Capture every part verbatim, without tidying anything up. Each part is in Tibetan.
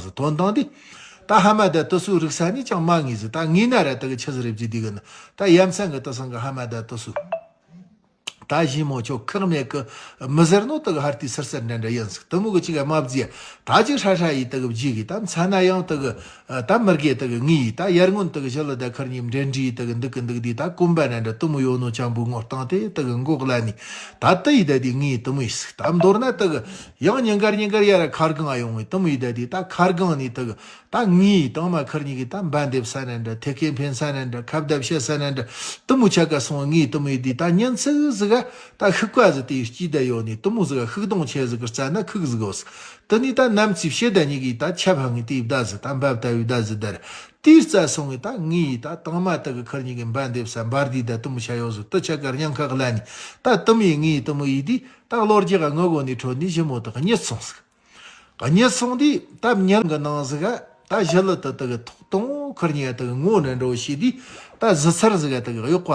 ཟིག་ཐོན་དང་དེ། ད་ཧ་མ་ད་དུ་སུ་རིག་ས་ནི་ཅང་མ་ངེས་ཟིག་ད་ངེས་ན་ར་དུ་གི་ཆི་ཟིག་རེད་བརྗེ་དུས་གི་ན། ད་ཡ་མཚན་གི་དུ་སང་གི་ཧ་མ་ད་དུ་སུ། ད་ཞི་མོ་ཁྱོད་ཁག་མེད་གི་མི་ཟེར་ནོ་དུ་གི་ཧར་ཏི་སིར་སིར་འདྲ་འདྲ་ཡིན་ཟིག་དུ་མོ་གི་ཅི་ག་མ་བརྗེ། ད་ཅིག་ཧྲ་ཧྲ་ཡི་དུ་གི་བརྗེ་གི་ད་མཚན་ན་ཡང་དུ་གི། ད་མི་རྒས་དུ་གི་ངེས་ཡི་ད་ཡར་སྔོན་དུ་གི་ཞི་ལི་ད་ཁར་ཉིམ་འདྲེན་འདྲི་ཡི་དུ་གི་འདུག་གི་འདུག་དི་ད་གོམ་པ་འདྲ་འདྲ་དུ་མོ་ཡོད་ནོ་ཅང་བུ་ངོ་སྟངས་དེ་དུ་གི་མགོ་གླ་ནི། ད་དུ་ཡི་ད་དི་ངེས་དུ་མོ་ཡི་ཟིག་ད་མདོར་ན་དུ་གི་ཡང་ཉིན་གར་ཉིན་གར་ཡ་ར་ཁར་གང་ཡོང་ངེས་དུ་མོ་ཡི་ད་དི་ད་ཁར་གང་ནི་དུ་གི། ད་ངའི་དང་མ་ཁར་གཉིས་ཀྱི་ད་འབའ་འདེབས་ས་ནན་འདྲ་ཐེ་ཁེ་འཕེན་ས་ནན་འདྲ་ཁ་བརྡ་བཤད་ས་ནན་འདྲ་དུ་མོ་ཆ་ག་སོང་ངའི་དུ་མོ་ཡི་དི་ད་ཉིན་ཚིག་ཟིག་ག་ད་ཤུག་པ་ཟིག་དེ་སྐྱིད་ད་ཡོད་ནི་དུ་མོ་ཟིག་ག་ཤུག་སྡོང་ཆེ་ཟིག་གི་རྩ་ན་ཁུག་ཟིག་གོ་ཟིག་དུ་ནི་ད་ནམ་ཚིག་བཤད་ད་གཉིས་ཀྱི་ད་ཆ་ཕ་ངི་དེའི་བརྡ་ཟིག་ད་འབབ་ད་བའི་བརྡ་ཟིག་དར་དེའི་རྩ་སོང་ངི་ད་ངའི་ད་དང་མ་དུ་གི་ཁར་གཉིས་ཀྱི་འབའ་འདེབས་ས་འབར་དི་ད་དུ་མོ་ཆ་ཡོད་ཟིག་དུ་ཆ་གར་ཉང་ཁ་གླ་ནི་ད་དུ་མོ་ཡི་ངའི་དུ་མོ་ཡི་དི་ད་གློ་རྒྱག་ག་ངོ་གོ་ནི་ཁྲོད་ནི་ཞི་མོ་དག་གཉིད་སོང་ཟིག་གཉིད་སོང་དུས་ད་ཉལ་གི་ནང་ཟིག་ག་ད་ཞི་ལི་དུ་དུ་གི་ཐོག་དང་ཁུར་ཉལ་དུ་གི་ངོ་ནས་འགྲོ་ཤེས་དུས་ད་གཟི་ཚར་ཟིག་ག་དུ་གི་གཡོག་པ།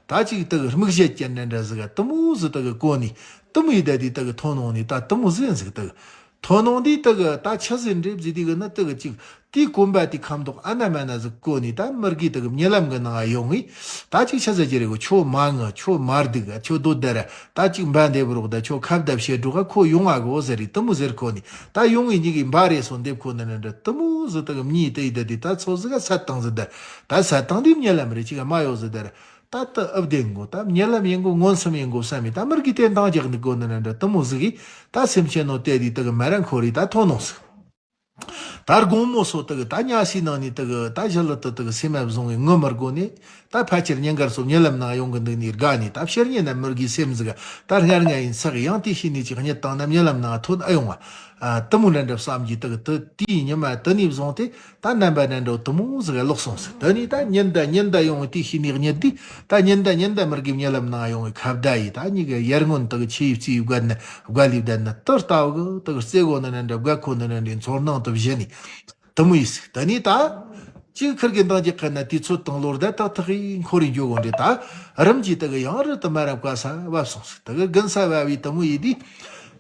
ད་ཅིག་དུ་གི་རྨིག་བཞད་ཅན་ནས་འདྲ་ཟིག་ག་དུ་མོ་ཟིག་དུ་གི་གོ་ནི་དུ་མོ་ཡི་ད་དུས་དུ་གི་ཐོན་ནོ་ནི་ད་དུ་མོ་ཟིག་ཟིག་དུ་གི་ཐོན་ནོ་དུས་དུ་གི་ད་ཆི་ཟིག་འདྲེབ་ཟིག་དུ་གི་ན་དུ་གི་ཅིག་དེའི་གོམ་པ་དེ་ཁམ་ཐོག་ཨ་ན་མ་ན་ཟིག་གོ་ནི་ད་མི་རྒས་དུ་གི་རྨི་ལམ་གི་ནང་ཡོང་ངི་ད་ཅིག་ཆི་ཟེར་གྱི་རེད་གོ་ཁྱོད་མ་ངུ་ཁྱོད་མ་སྡུག་ག་ཁྱོད་སྡོད་དེ་ར་ད་ཅིག་འབའ་འདེབས་རོགས་ད་ཁྱོད་ཁ་བརྡ་བྱེད་འགྲོ་ག་ཁོ་ཡོང་ང་གོ་ཟེར་རི་དུ་མོ་ཟེར་གོ་ནི་ད་ཡོང་ངི་གཉིས་ཀྱི་འབའ་རེ་སོ་འདེབས་ཁོ་ནི་ནི་འདྲ་དུ་མོ་ཟིག་དུ་གི་རྨི་དུ་ཡི་ད་དི་ད་ཚོ་ཟིག་ག་སད་བཏང་ཟིག་དར་ད་སད་བཏང་དི་རྨི་ལམ་རེ་ཅིག་ག་མ་ཡོད་ཟིག་དར། ད་ལྟ་ཨབ་བདེ་མགོ་ད་རྨི་ལམ་ཡིན་མགོ་མངོན་སུམ་ཡིན་མགོ་བསམ་མི་ད་མི་རྒས་དེ་འདང་རྒྱག་ནི་དགོ་ནི་ན་འདྲ་དུ་མོ་ཟིག་གིས་ད་སེམས་ཅན་ནོ་དེ་དི་དུ་གི་མ་རང་ཁོ་རི་ད་ཐོན་ནོ་ཟིག་ད་དགོང་མོ་སོ་དུ་གི་ད་ཉ་སི་ནང་ནི་དུ་གི་ད་ཞི་ལི་དུ་དུ་གི་སེམས་མ་བཟུང་བའི་ངུ་མི་དགོ་ནི་ད་ཕལ་ཆེར་ཉིན་དཀར་སོ་རྨི་ལམ་ནང་ཡོང་གི་འདུག་ནི་དགའ་ནི་ད་ཕྱིར་ཉིན་ན་མི་རྒས་སེམས་ཟིག་ག་ད་སྔར་ང་ཡིན་ཚག་ཡང་དེ་ཤི་ནི་ཅིག་རྨི་བཏང་ན་རྨི་ལམ་ནང་ཐོན་ཨ་ཡོང་བ། ཨ། དུ་མོ་འདྲ་འདྲ་བསམ་གྱི་དུ་གི་དུ་དེའི་ཉི་མ་དུ་ནས་བཟུང་སྟེ་ད་རྣམ་པ་འདྲ་འདྲ་དུ་མོ་ཟིག་ལོག་སོང་ཟིག་དུ་ནས་ད་ཉིན་ད་ཉིན་ད་ཡོང་དེ་ཤི་ནི་རྨི་དུས་ད་ཉིན་ད་ཉིན་ད་མི་རྒས་རྨི་ལམ་ནང་ཡོང་བའི་ཁ་བརྡ་ཡི་ད་གཉིས་ཀ་ཡར་སྔོན་དུ་གི་ཆེ་ཡི་རྩིས་བརྒལ་ནི་བརྒལ་ལི་བསྡད་ནི་དུ་ལྟ་བུ་གི་དུ་གི་རྩེ་གོ་ནི་འདྲ་འདྲ་བརྒལ་ཁོ་ནི་འདྲ་འདྲའི་ཚོར་སྣང་དུ་བཞི་ནི་དུ་མོ་ཡི་ཟིག་དུ་ནས་ད་ཅིག་ཁིར་གི་འདང་རྒྱག་གི་ན་དུས་ཚོད་དང་ལོ་ཟླ་ཏག་ཏག་གི་འཁོར་རི་འགྱོ་གོ་འདྲི་ད་རིམ་གྱིས་དུ་གི་ཡང་རི་དུ་མ་རབ་བཀའ་ས་བབ་སོང་ཟིག་དུ་གི་དགུན་ས་བབ་བའི་དུ་མོ་ཡི་དུས།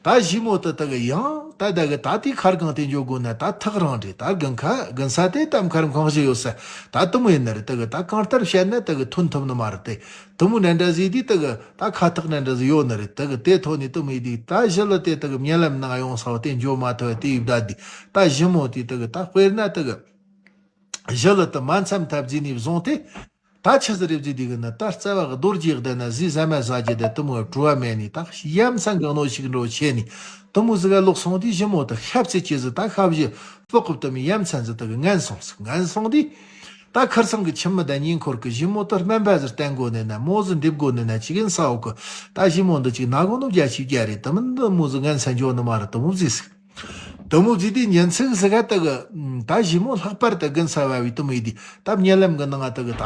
ད་ཞི་མོ་དུ་དུ་གི་ཡང་ད་ད་གི་ད་དེ་ཁར་གང་དེ་འཇོག་དགོས་ན་ད་ཐག་རང་རེད། ད་དགུན་ཁ་དགུན་ས་དེ་ད་མཁར་ཁང་ཞིག་ཡོད་ས་ད་དུ་མོ་ཡིན་ནི་རེད། དུ་གི་ད་གང་ལྟར་བཤད་ན་དུ་གི་ཐོན་ཐུབ་ནི་མ་རེད། དེ་དུ་མོ་ནན་འདྲ་ཟིག་དེ་དུ་གི་ད་ཁ་ཐག་ནན་འདྲ་ཟིག་ཡོད་ནི་རེད། དུ་གི་དེ་ཐོན་ནི་དུ་མོ་ཡི་དེ་ད་ཞི་ལི་དེ་དུ་གི་རྨི་ལམ་ནང་ཡོང་ས་བ་དེ་འཇོག་མ་ཐུབ་དེ་ཡི་བདའ་དེ་ད་ཞི་མོ་དེ་དུ་གི་ད་དཔེར་ན་དུ་གི་ཞི་ལི་དུ་མ་མཚམས་ཐབས་རྩིས་ནས་བཟུང་སྟེ། ད་ཆི་ཟིག་རེད་ཟེར་དུས་གི་ན་ད་རྩ་བ་གི་རྡོ་རྗེ་གདན་ན་ཟས་ཟ་མ་ཟ་རྒྱུ་དེ་དུ་མོ་བྲོ་བ་མེད་ནི་ད་ཡ་མཚན་གི་གནོད་ཤིག་འགྲོ་ཆེ་ནི་དུ་མོ་ཟིག་ག་ལོག་སོང་དུས་ཞི་མོ་དུ་ཤ་བརྩེ་ཆེ་ཟིག་ད་ཤ་བཞི་ལྐོག་གི་དུ་མོ་ཡ་མཚན་ཟིག་དུ་གི་ངན་སོང་ཟིག་ངན་སོང་དུས་ད་ཁར་སང་གི་ཁྱིམ་མི་དང་ཉེ་འཁོར་གི་ཞི་མོ་དུ་སྨན་པ་ཟིག་བསྟེན་དགོ་ནི་ན་མོ་ཟིག་འདེབས་དགོ་ནི་ན་ཅི་གིན་ས་འོག་གི་ད་ཞི་མོ་འདི་ཅིག་ན་གོ་ནོ་བརྒྱ་ཆ་བརྒྱ་རེད། དུ་མོ་འདི་མོ་ཟིག་ངན་སོང་འགྱོ་ནི་མ་རེད། དུ་མོ་བརྩེ་ཟིག་དུ་མོ་བརྩེ་དུས་ཉིན་ཚིག་ཟིག་ག་དུ་གི་ད་ཞི་མོ་ལྷག་པར་དུ་དགུན་ས་བབ་བའི་དུ་མོ་ཡི་དུས་ད་རྨི་ལམ་གི་ནང་དུ་གི་ད་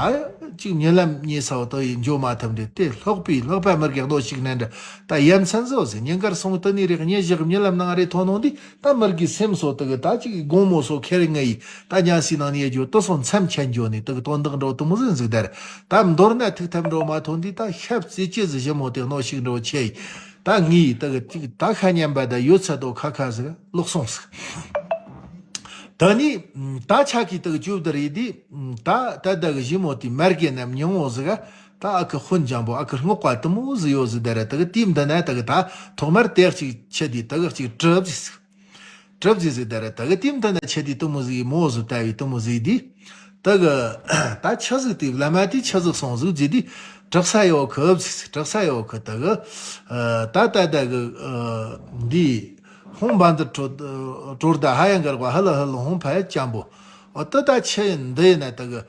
ཅིག་རྨི་ལམ་རྨི་ས་བ་དུ་ཡི་འཇོག་མ་ཐུབ་འདི་དེ་ལྷག་པའི་ལྷག་པ་མི་རྒས་གནོད་ཤིག་ནན་འདྲ་ད་ཡ་མཚན་བཟོ་ཟིག་ཉིན་དཀར་སོང་དུ་ནི་རེག་ཉིན་ཞག་རྨི་ལམ་ནང་རེ་ཐོན་ནོ་འདི་ད་མི་རྒས་སེམས་སོ་དུ་གི་ད་ཅིག་དགོང་མོ་སོ་ཁེར་ངེ་ཡི་ད་ཉ་སི་ནང་ནས་འགྱོ་དུ་སོང་མཚམས་ཆད་འགྱོ་ནི་དུ་གི་དོན་དག་འགྲོ་དུ་མོ་ཟིག་ཟིག་དར་ད་མདོར་ན་ཐུག་ཐབས་འགྲོ་མ་ཐོན་འདི་ད་ཤ་བརྩེ་ཆེ་ཟིག་ཞི་མོ་དེ་གནོད་ཤིག་འགྲོ་ཆེ་ཡི། ད་ངའི་དག་ཅིག་ད་ཁ་ཉན་པ་ད་ཡོད་ཚད་དོ་ཁ་ཁ་ཟིག་ལོག་སོང་ཟིག་ད་ནི་ད་ཆ་གི་དག་ཅུབ་དར་ཡི་དི་ད་ད་དག་ཞི་མོ་དེ་མར་གེ་ནམ་ཉང་འོ་ཟིག་ད་ཨ་ཁུ་ཧུན་ཇང་པོ་ཨ་ཁུ་སྔོག་པ་དུ་མོ་ཟིག་ཡོད་ཟིག་ད་ར་དག་དེ་འདི་ན་དག་ད་ཐོག་མར་དེ་གཅིག་ཆེ་དི་དག་གཅིག་གྲུབ་ཟིག་གྲུབ་ཟིག་ཟིག་ད་ར་དག་དེ་འདི་ན་ཆེ་དི་དུ་མོ་ཟིག་མོ་ཟིག་ད་བི་དུ་མོ་ཟིག་དི། དེ་གི་ད་ཆི་ཟིག་དེ་བླ་མ་དེ་ཆི་ཟིག་སོང་ཟིག་ཟེར་དུས་དྲག་ས་ཡོད་གི་ཟེར། དྲག་ས་ཡོད་གི་དེ་གི་ད་ད་ད་གི་འདི་ཧོང་བན་དུ་གྲོ་གྲོ་ད་ཧ་ཡང་གར་བ་ཧ་ལ་ཧ་ལ་ཧོང་ཕ་ཡ་ཅམ་པོ་ཨོ་དེ་ད་ཆི་འདི་ཡིན་ན་དེ་གི་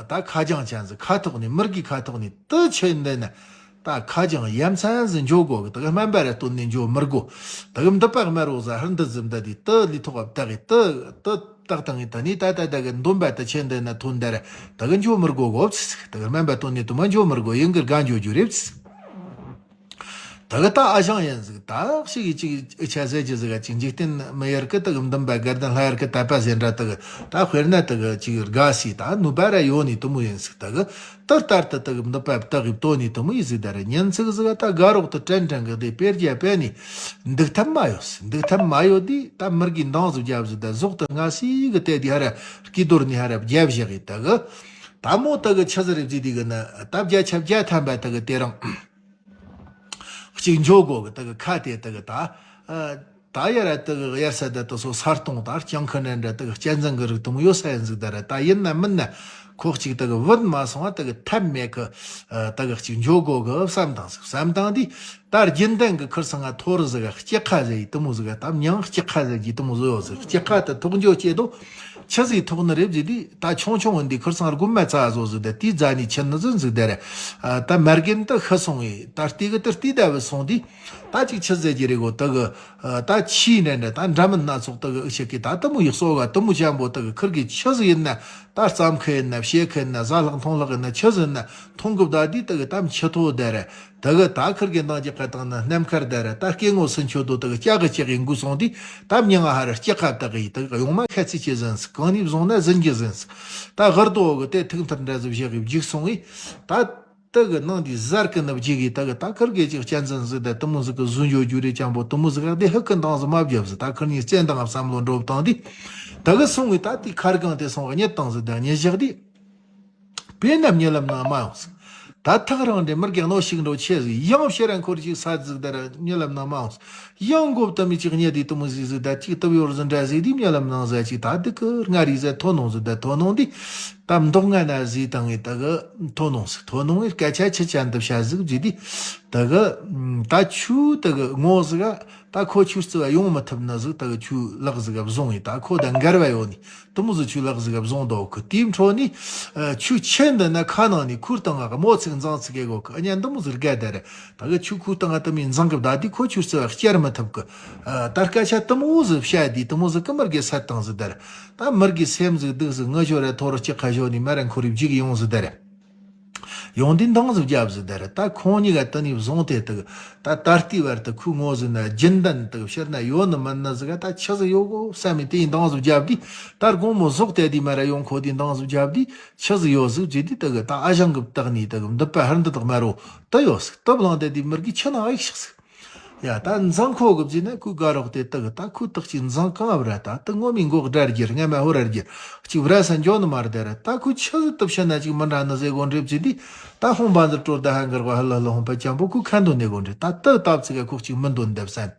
ད་ཁ་རྒྱང་ཅན་ཟིག་ཁ་ཐོག་ནས་མི་རྒས་ཁ་ཐོག་ནས་དེ་ཆི་འདི་ན་ད་ཁ་རྒྱང་ཡ་མཚན་ཟིག་འཇོག་དགོ་གི་དེ་གི་སྨན་པ་ར་སྟོན་ནས་འཇོག་མི་དགོ། དེ་གི་འདི་པག་དམར་རོ་ཟ་ཧར་འདི་ཟིག་འདི་དེ་དེ་ལི་ཐོག་བཏགས་གི་དེ་དེ། ཏག་ཏག་ངི་ད་ནི་ད་ད་ད་གི་འདོན་པ་ད་ཆེན་འདི་ན་ཐོན་འདར་ད་གི་འཇོ་མི་དགོ་གོ་ཚིག་ད་གི་སྨན་པ་ཐོན་ནི་དུ་མ་འཇོ་མི་དགོ་ཡིན་གི་དགའ་འཇོ་རྒྱུ་རེད་ཚིག་དེ་གི་ད་ཨ་ཞང་ཡིན་ཟིག་ད་ཞིག་གི་ཅིག་ཆ་ཟེར་གྱི་ཟིག་ག་ཅིག་འཇིག་རྟེན་མི་ཡར་གི་དེ་གི་འདུན་པ་དགའ་ལྡན་ལྷ་ཡར་གི་དད་པ་ཟེར་འདྲ་དེ་གི་ད་དཔེར་ན་དེ་གི་ཅིག་དགའ་སི་ད་ནུས་པ་ར་ཡོད་ནི་དེ་མོ་ཡིན་ཟིག་དེ་གི་དེ་ལྟར་དུ་དེ་གི་འདུན་པ་དེ་གི་བཏོན་ནི་དེ་མོ་ཡིན་ཟིག་ད་ར་ཉིན་ཚིག་ཟིག་ག་ད་དགའ་རོགས་དེ་དྲན་དྲན་གི་དེ་དཔེར་རྒྱ་དཔེ་ནི་འདུག་ཐབས་མ་ཡོད་སི་འདུག་ཐབས་མ་ཡོད་དེ་ད་མིར་གི་འདང་ཟིག་རྒྱབ་ཟིག་ད་ཟོག་དེ་ང་སི་གི་དེ་དེ་ཧ་ར་སྐྱིད་རྡོར་ནི་ཧ་ར་རྒྱབ་བཞག་གི་དེ་གི་ད་མོ་དེ་གི་ཆི་ཟིག་རེད་ཟིག་དེ་གི་ནི་ད་བརྒྱ་ཆ་བརྒྱ་ཐམ་པ་དེ་གི་དེ་རང་། གཅིག་འཇོག་དགོ་གི་དེ་གི་ཁ་དེ་དེ་གི་ད། ད་ཡ་ར་དེ་གི་དབྱར་ས་ད་དེ་སོ་ས་སྟོང་ད་སྤྱང་ཁ་ནན་འདྲ་དེ་གི་གཅན་གཟན་གི་རིགས་དུ་མོ་ཡོད་ས་ཡིན་ཟིག་ད་ར་ད་ཡིན་ན་མིན་ན་ཁོག་གཅིག་དེ་གི་བུད་མ་སོང་བ་དེ་གི་ཐབས་མེད་གི་དེ་གི་གཅིག་འཇོག་དགོ་གི་བསམ་དང་ཟིག་བསམ་དང་དེ་ད་རྒྱུན་ལྡན་གི་ཁིར་སང་ང་ཐོ་རི་ཟིག་ག་སྐྱི་ཁ་ཟེར་ཡི་དུ་མོ་ཟིག་ག་ད་མྱང་སྐྱི་ཁ་ཟེར་གི་དུ་མོ་ཟིག་ཡོད་ཟིག་སྐྱི་ཁ་དེ་ཐོག་འཇོག་སྐྱེ་དོ། ཆི་ཟིག་ཐོག་ནི་རེད་ཟིག་དེ་ད་ཆུང་ཆུང་འོན་དེ་ཁུར་སང་རྒུན་མ་ཚ་བཟོ་ཟིག་དེ་དེའི་རྫ་ནས་ཆི་ནི་ཟིག་ཟིག་དེ་རེད། ད་མར་གན་དུ་ཤི་སོང་ངས་ད་ལྟའི་གི་དུ་ལྟའི་ད་བུད་སོང་དེ་ད་ཅིག་ཆི་ཟེར་གྱི་རེད་གོ་དུ་གི་ད་ཆི་ནས་འདྲ་ད་འདྲ་མིན་སྣ་ཚོགས་དུ་གི་ཨི་ཤི་གི་ད་དུ་མོ་ཡི་གསོ་བ་དུ་མོ་ཅན་པོ་དུ་གི་ཁུར་གི་ཆི་ཟིག་ཡིན་ན་ད་རྩམ་ཁུ་ཡིན་ན་བཤད་ཁུ་ཡིན་ན་ཟ་ལྷག་འཐུང་ལྷག་ཡིན་ན་ཆི་ཟིག་ཡིན་ན་འཐུང་གི་བདག་དེ་དུ་གི་ད་མཆི་ཐོ་དེ་རེད། དེ་གི་ད་ཁིར་གི་འདང་རྒྱག་ག་བཏང་ན་སྣམ་ཁར་དེ་ར་ད་སྐེ་ངོ་སུན་ཆོད་དོ་དེ་གི་ལྕག་གི་ལྕག་གི་འགུལ་སོང་དུས་ད་མྱི་ང་ཧ་ར་ལྕག་ག་བཏགས་གི་དེ་གི་གཡོང་མ་ཁ་ཚིག་ཆེ་ཟིན་སི་གང་ནས་བཟུང་ན་ཟིན་གི་ཟིན་སི་ད་ཧར་དོ་གི་དེ་ཐུག་མཐར་འདྲ་ཟིག་བཞག་གི་བརྒྱུགས་སོང་ངི་ད་དེ་གི་ནང་དུས་གཟར་གི་ནི་བརྒྱུགས་གི་དེ་གི་ད་ཁིར་གི་ཅིག་གཅན་གཟན་ཟིག་དེ་དུ་མོ་ཟིག་གི་བཟུང་འཇོག་རྒྱུ་རེད་ཅང་པོ་དུ་མོ་ཟིག་ག་དེ་ཧུ་གི་འདང་ཟིག་མ་བརྒྱབ་ཟིག་ད་ཁིར་གཉིས་བཙན་དང་བསམ་བློ་འགྲོ་བཏང་དུས་དེ་གི་སོང་ངི་ད་དེ་ཁར་གང་དེ་སོང་གཉིད་བཏང་ཟིག་དེ་གཉིད་བཞག་དུས། དཔེར་ན་རྨི་ལམ་ནང་མ་ཡོང་ཟིག་ད་ཐག་རིང་འདྲེ་མི་རྒན་ནོ་ཞིག་འགྲོ་ཆེ་ཟིག་ཡང་ཕྱིར་ར་འཁོར་ཞིག་ས་ཟིག་དར་རྨི་ལམ་ནང་མ་ཡོང་ཟིག་ཡང་མགོ་བཏུམ་མི་ཅིག་རྙེད་དེ་དུ་མོ་ཟིག་ཟིག་ད་ཅིག་བཏུབ་ཡོར་ཟིག་འདྲ་ཟིག་དེ་རྨི་ལམ་ནང་ཟ་ཅིག་ད་དུ་ཀི་ང་རིག་ཟ་ཐོ་ནོང་ཟིག་ད་ཐོ་ནོང་དེ་ད་མདོག་ང་ན་ཟིག་དང་ངི་ད་གི་ཐོ་ནོང་ཟིག་ཐོ་ནོང་ངི་སྐད་ཆ་ཆི་ཅན་དུ་བྱ་ཟིག་ཟིག་དེ་ད་གི་ད་ཆུ་ད་གི་ངོ་ཟིག་ག་ད་ཁོ་ཆུ་རྩི་བ་ཡོང་མི་ཐུབ་ན་ཟིག་ད་གི་ཆུ་ལག་ཟིག་ག་བཟུང་ངི་ད་ཁོ་ད་འགར་བ་ཡོད་ནི། དུ་མོ་ཟིག་ཆུ་ལག་ཟིག་བཟུང་འདུག་གི་དེའི་འཕྲོ་ནི། ཆུ་ཆེན་འདི་ན་ཁ་ནང་ནི་ཁུར་བཏང་ང་གི་མོ་ཚིག་འཛང་ཚིག་གེ་གོ་གི་ཨ་ཉན་དུ་མོ་ཟིག་རྒད་དེ་རེད། ད་གི་ཆུ་ཁུར་བཏང་ང་དུ་མི་འཛང་གི་བདའ་དེ་ཁོ་ཆུ་རྩི་བ་བསྐྱར་མི་ཐུབ་གི་ད་སྐད་ཆ་དུ་མོ་ཟིག་བཤད་དེ་དུ་མོ་ཟིག་གི་མིར་གི་སད་བཏང་ཟིག་དེ་རེད། ད་མིར་གི་སེམས་ཟིག་སྡུག་ཟིག་ངུ་ཞོ་རེ་ཐོ་རུ་ཅི་ཁ་ཞོ་ནི་མ་རེ་འཁོར་རིབ་ཅིག་ཡོང་ཟིག་དེ་རེད། ཡོང་དུས་འདང་ཟིག་བརྒྱབ་ཟིག་དེ་རེད། ད་ཁོང་གཉིས་ཀ་དེ་ནས་བཟུང་སྟེ་དུ་ད་ད་ལྟའི་བར་དུ་ཁོའི་ངོ་ཟིག་ན་རྒྱུན་ལྡན་དུ་ཕྱིར་ན་ཡོད་ནི་མིན་ནི་ཟིག་ག་ད་ཆི་ཟིག་ཡོད་གོ་བསམ་མི་དེ་ཡིན་འདང་ཟིག་བརྒྱབ་དུས་ད་དགོང་མོ་ཟོག་དེ་དུས་མ་ར་ཡོང་ཁོ་དུས་འདང་ཟིག་བརྒྱབ་དུས་ཆི་ཟིག་ཡོད་ཟིག་བརྗེད་དུས་དུ་གི་ད་ཨ་ཞང་གི་བཏགས་ནས་དུ་གི་འདི་པ་ཧར་འདི་དག་མ་རོ་དུ་ཡོད་ཟིག་དུ་བླངས་དེ་དུས་མིར་གི་ཆི་ན་ཨིག་ཤག་ཟིག་ཡ་ད་འཛང་ཁོ་གི་བརྫིས་ན་ཁོའི་དགའ་རོགས་དེ་དག་ད་ཁོའི་དག་ཅིག་འཛང་གང་བ་ར་ད་དུ་ངོ་མི་མགོ་སྒྲ་རྒྱུ་རྔ་མ་ཧོ་ར་རྒྱུ་གཅིག་བ་ར་ས་འཇོག་ནི་མ་ར་དེ་ར་ད་ཁོའི་ཆི་ཟིག་དུ་བཤད་ན་ཅིག་མི་འདྲ་ནི་ཟེ་གོ་འདྲེ་བརྫིས་དུས་ད་ཧོང་བ་འཛི་དྲོ་ད་ཧ་འགར་བ་ཧ་ལ་ལ་ཧོང་པ་ཅང་པོ་ཁོའི་ཁ་འདོན་ནས་གོ་འདྲེ་ད་དུ་སྟབས་ཚིག་ག་ཁོག་ཅིག་མི་འདོན་འདེབས་ས་ནི་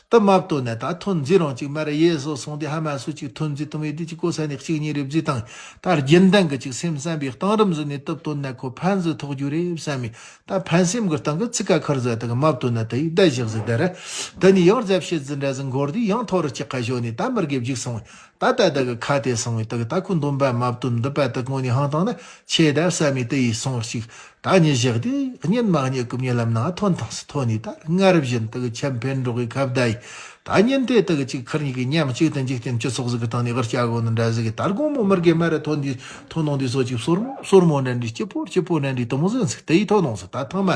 དུ་མ་བཏོན་ན་ད་ཐོན་རྫི་རང་ཅིག་མ་ར་ཡེ་སོ་སོང་དེ་ཧ་མ་སུ་ཅིག་ཐོན་རྫི་དུ་མེད་དུས་ཅིག་གོ་ས་ནི་གཅིག་གཉིས་རེ་བརྫིས་དང་ད་རྒྱུན་ལྡན་གི་ཅིག་སེམས་བསམ་པའི་གཏིང་རིམ་ཟིག་ནས་དུ་བཏོན་ན་ཁོ་ཕན་ཟིག་ཐོགས་རྒྱུ་རེད་བསམ་མི། ད་ཕན་སེམས་ཀྱི་སྟེང་གི་ཚིག་ཁ་ཁར་ཟ་དེ་གི་མ་བཏོན་ན་དེ་ཡི་བསྡད་བཞག་ཟིག་དེ་རེད། དེ་ནས་ཡང་རྫབ་བྱེད་ཟིག་འདྲ་ཟིག་འགོར་དུས་ཡང་ཐོ་རུ་ཅིག་ཁ་ཞོ་ནས་ད་མིར་གི་བརྒྱུགས་སོང་བས་ད་ལྟ་དེ་གི་ཁ་དེ་སོང་བས་དེ་གི་ད་ཁོ་འདོན་པ་མ་བཏོན་འདི་པ་དེ་དངོས་ནས་ཧང་བཏང་ན་ཆེ་ད་བསམ་མི་དེ་ཡི་སོང་ཞིག་ད་ཉི་ཞག་དེ་གཉིད་མ་གཉིད་གི་རྨི་ལམ་ནང་ཐོན་ཐང་སི་ཐོན་ནས་ད་སྔར་བཞིན་དེ་གི་ཆམ་ཕན་འགྲོགས་གི་ཁ་བརྡ་ཡི། ད་ཉིན་དེ་དག་གཅིག་ཁུར་གཉིས་ཀྱི་མཉམ་གཅིག་ཏུ་འཇིག་རྟེན་སྤྱི་ཚོགས་ཟིག་གི་སྟེང་ནས་དབུར་བྱ་དགོས་ནི་འདྲ་ཟིག་གི་ད་དགོང་མོ་མི་རྒས་མ་ར་ཐོན་དུས་ཐོན་ནོ་འདི་ཚོ་གཅིག་སོར་མོ་སོར་མོ་འདྲ་འདྲི་སྐྱིད་པོ་སྐྱིད་པོ་འདྲ་འདྲི་དུ་མོ་ཟིན་ཟིག་དེ་ཡི་ཐོན་ནོ་ཟིག་ད་ཐང་མ་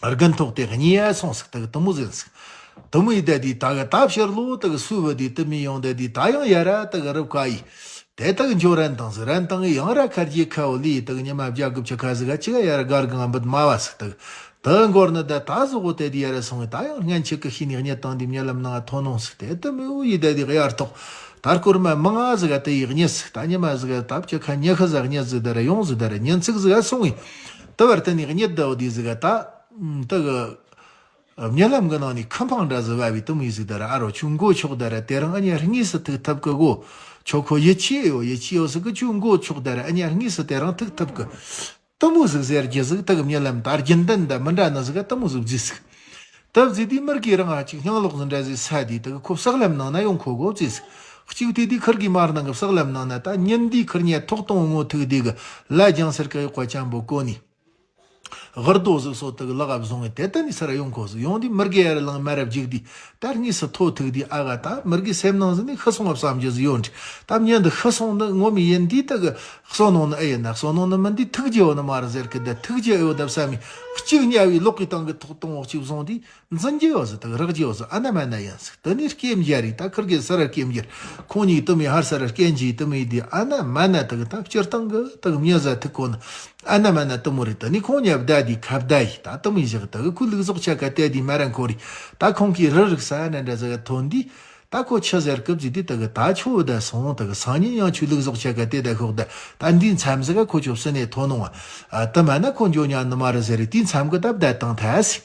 རྒན་ཐོག་དེ་གཉིས་ཡ་སོང་ཟིག་དག་དུ་མོ་ཟིན་ཟིག་དུ་མོ་ཡི་ད་དུས་ད་ག་ད་ཕྱིར་ལོ་དག་སུ་བུ་དུས་དུ་མི་ཡོང་ད་དུས་ད་ཡང་ཡ་ར་དག་རུབ་ཁ་ཡི། དེ་དག་འཇོ་རན་དང་ཟི་རན་དང་ཡང་ར་ཁར་གྱི་ཁ་བོ་ལི་དག་ཉི་མ་བརྒྱ་དགུ་བཅུ་ཁ་ཟི་ག་ཅི་ག་ཡར་སྒར་གང་འབུད་མ་བ་སི་དག་དག་འགོར་ནི་ད་ད་ཟོག་གོ་དེ་དི་ཡར་སོང་ངི་ད་ཡང་སྔན་ཆད་ཀི་ཤི་ནི་གཉེད་དང་དི་མྱི་ལམ་ནང་ཐོན་ནོང་སི་དེ་དུ་མི་བོ་ཡི་དེ་དི་གཡར་ཐོག་ད་སྐོར་མ་མང་ང་ཟི་ག་དེ་ཡི་གཉེད་སི་ད་ཉི་མ་ཟི་ག་ད་བཅུ་ཁ་ཉི་ཁ་ཟ་གཉེད་ཟི་དེ་ར་ཡོང་ཟི་དེ་ར་ཉིན་ཚིག་ཟི་ག་སོང་ངི་དུ་བར་དུ་ནི་གཉེད་དའོ་དི་ཟི་ག་ད་དུ་གི་རྨི་ལམ་གི་ནང་ནས་ཁམ་འཕང་འདྲ་ཟིག་བབས་པའི་དུ་མོ་ཡི་ཟིག་དེ་ར་ཨ་རོ་ཁྱོད་མགོ་ཆོག་དེ་ར་དེ་རིང་ཨ་ཉ་དངོས་སུ་ཐུག་ཐུབ་གི་གོ། ཁྱོད་ཁོ་ཡིད་ཆེས་ཡོད་ཡིད་ཆེས་ཡོད་ཟིག་གི་ཁྱོད་མགོ་ཆོག་དེ་ར་ཨ་ཉ་དངོས་སུ་དེ་རིང་ཐུག་ཐུབ་གི། དུ་མོ་ཟིག་ཟེར་རྒྱུ་ཟིག་དེ་གི་རྨི་ལམ་ད་རྒྱུན་ལྡན་ད་མི་འདྲ་ནི་ཟིག་ག་དུ་མོ་ཟིག་བརྫིས་ཟིག་དུ་བརྫིས་དུས་མིར་གི་རང་ཨ་ཅིག་སྙིང་ལོག་ཟིག་འདྲ་ཟིག་ས་དུས་དེ་གི་ཁོ་བསགས་ལམ་ནང་ན་ཡོང་ཁོ་གོ་བརྫིས་ཟིག་གཅིག་དུས་དུས་ཁུར་གི་མར་ནང་གི་བསགས་ལམ་ནང་ན་ད་ཉིན་དུས་ཁུར་ཉལ་ཐོག་གཏོང་ངོ་ཐུག་དུས་གི་ལ་ལྗང་སེར་གི་གཡོག་པ་ཅན་པོ་གོ་ནི། གི་རྡོ་ཟིག་སོ་དེ་གི་ལག་བཟུང་ངས་དེ་ལྟ་ནས་སར་ཡོང་གོ་ཟིག། ཡོང་དུས་མི་རྒས་ཡར་ལངས་མར་ར་བརྒྱུགས་དུས་ད་དངོས་སུ་ཐོ་ཐུག་དུས་ཨ་ག་ད་མི་རྒས་སེམས་ནང་ཟིག་ནས་ཤི་སོང་བ་བསམ་རྒྱུ་ཟིག་ཡོད་འདྲ། ད་མྱི་འདི་ཤི་སོང་ནི་ངོ་མ་ཡིན་དུས་དེ་གི་བསོད་ནམས་ནི་ཨེ་ཡིན་ན་བསོད་ནམས་ནི་མིན་དུས་ཐུགས་རྗེ་ཡོད་ནི་མ་རེད་ཟེར་གི། ད་ཐུགས་རྗེ་ཡོད་ད་བསམ་མི་གཅིག་དམྱལ་བའི་ལོགས་ཀྱི་སྟེང་གི་ཐོག་གཏོང་འོག་གཅིག་བཟུང་དུས། འཛིན་རྒྱུ་ཡོད་ཟེར་དག་རག་རྒྱུ་ཡོད་ཟེར་ཨ་ན་མ་ན་ཡིན་ཟེར། དེ་ནས་སྐྱེ་འགྱུར་རེད། ད་ཁིར་གི་སར་སྐྱེ་འགྱུར། ཁོང་གཉིས་དུ་མའི་ཧར་སར་སྐྱེ་འགྱུར་དུ་མའི་དེ་ཨ་ན་མ་ན་དག་ད་སྤྱིར་བཏང་གི་དག་མྱི་ཟ་ཐུག་གོ་ན་ཨ་ན་མ་ན་དུ་མོ་རེད། དེ་ནས་ཁོང་གཉིས་བདའ་དེ་ཁ་བརྡ་ཡིས་ད་དུ་མའི་བཞག་དག་ཁོའི་ལུག་ཟོག་ཆ་ག་དེ་དེ་མ་ར་འཁོར་རེད། ད་ཁོང་གིས་རི་རིག་ས་ན་འདྲ་ཟ་ག་ཐོན་དུས། ད་ཁོ་ཆི་ཟེར་སྐབས་ཟིག་དུས་དག་ད་ཆོ་བུ་ད་སོང་དག་སང་ཉིན་ཡང་ཆོའི་ལུག་ཟོག་ཆ་ག་དེ་ད་ཤོག་ད་ད་འདིའི་མཚམས་ཟིག་ག་ཁོ་ཆོ་བསུ་ནས་ཐོན་ནོ། ཨ་དུ་མ་ན་ཁོ་འགྱོ་ཉན་ནི་མ་རེད་ཟེར་རེད། དེའི་མཚམས་གི་ད་བདའ་བཏང་ཐལ་ཟེར།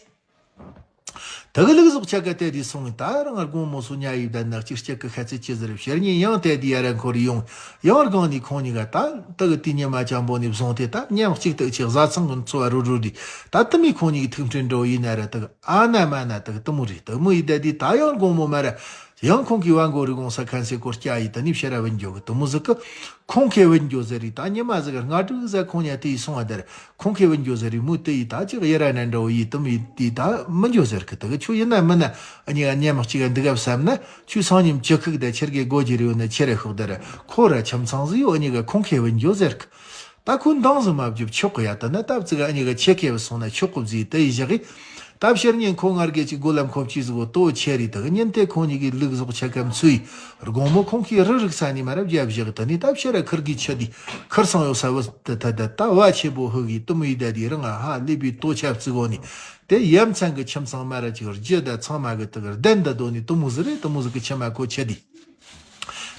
དེ་གི་ལུག་ཟོག་ཆ་ག་དེ་དེ་སོང་ངས་ད་རང་དགོང་མོ་སོ་ཉལ་ཡི་བསྡད་ན་གཅིག་སྐྱག་གི་ཤ་ཚ་ཅི་ཟེར། ཕྱི་ཉིན་ཡང་དེ་དེ་ཡར་འཁོར་ཡོང་། ཡང་སྒང་ནས་ཁོང་གཉིས་ཀ་ད་དེ་གི་དུས་ཉི་མ་འཇམ་པོ་ནས་བཟུང་སྟེ་ད་མཉམ་གཅིག་ཏུ་ཆེ་བཟའ་ཚང་གི་འཚོ་བ་རོལ་རོལ་དུས། ད་དུ་མའི་ཁོང་གཉིས་ཀྱི་ཐུགས་འཕྲིན་འགྲོ་ཡིན་ན་ར་དག་ཨ་ན་མ་ན་དག་དུ་མོ་རེད། དུ་མོ་ཡི་བསྡད་དུས་ད་ཡང་དགོང་མོ་མ་ར་ཡང་ཁོང་གིས་བ་མགོ་རི་གོང་ས་ཁན་སེ་སྐོར་སྐྱ་ཡི་དུ་ནི་ཕྱིར་ར་བུད་འགྱོ་གི། དུ་མོ་ཟིག་གི་ཁོང་ཁེ་བུད་འགྱོ་ཟེར་རེད། ད་ཉི་མ་ཟིག་གི་སྔ་དྲོ་ཟ་ཁོང་ཉ་དེ་ཡི་སོང་བ་དེར། ཁོང་ཁེ་བུད་འགྱོ་ཟེར་རེད། མོ་དེ་ཡི་ད་ཅིག་ཡི་ར་ན་འདྲ་བོ་ཡི་དུ་མོ་ཡི་དེ་ད་མི་འགྱོ་ཟེར་གི། དུ་གི་ཆོ་ཡིན་ན་མིན་ན་ཨ་ཉི་ག་ཉི་མ་གཅིག་ག་འདི་ག་བསམ་ན་ཆོས་སང་ཉིན་ཅི་ཁུག་ད་ཆེར་གི་སྒོ་རྒྱུ་རེ་ཡོད་ན་ཆེ་ར་ཤོག་དེར་ཁོ་ར་ཁྱིམ་ཚང་ཟིག་ཡོད། ཨ་ཉི་ག་ཁོང་ཁེ་བུད་འགྱོ་ཟེར་གི། ད་ཁོས་འདང་ཟིག་མ་བརྒྱབ་ཆོག་གི། ཡ་དེ་ན་སྟབས་ཙིག་ཨ་ཉི་ག་ཆེ་ཁེ་བུད་སོང་ན་ཆོག་གི་བཟེས་དེ་ཡི་བཞག་གི། ད་ཕྱིར་ཉིན་ཁོ་ངར་གེ་ཅིག་སྒོ་ལམ་ཁོབ་ཅི་ཟིག་གོ་ལྟོ་ཆེ་རེད། དེ་གི་ཉིན་དེ་ཁོང་གཉིས་ཀྱི་ལུག་ཟོག་ཆ་ཀམ་ཚུའི་དགོང་མོ་ཁོང་གིས་རི་རིག་ས་ནས་མ་རབས་རྒྱབ་བཞག་གི། དེ་ནས་ད་ཕྱིར་ར་ཁིར་གི་ཆུ་དེ་ཁིར་སང་ཡོད་ས་བུ་དེ་ད་ད་ད་བ་ཆེ་པོ་ཧུ་གི་དུ་མོ་ཡི་ད་དེ་རང་ཧ་ལས་པའི་ལྟོ་ཆབ་ཙིག་གོ་ནི། དེ་ཡ་མཚན་གི་ཁྱིམ་ཚང་མ་ར་ཅིག་རྒྱུ་ད་ཚང་མ་གི་དེ་གི་གདན་ད་དོ་ནི་དུ་མོ་ཟིག་རེད། དུ་མོ་ཟིག་གི་ཆུ་མ་གོ་ཆུ་དེ།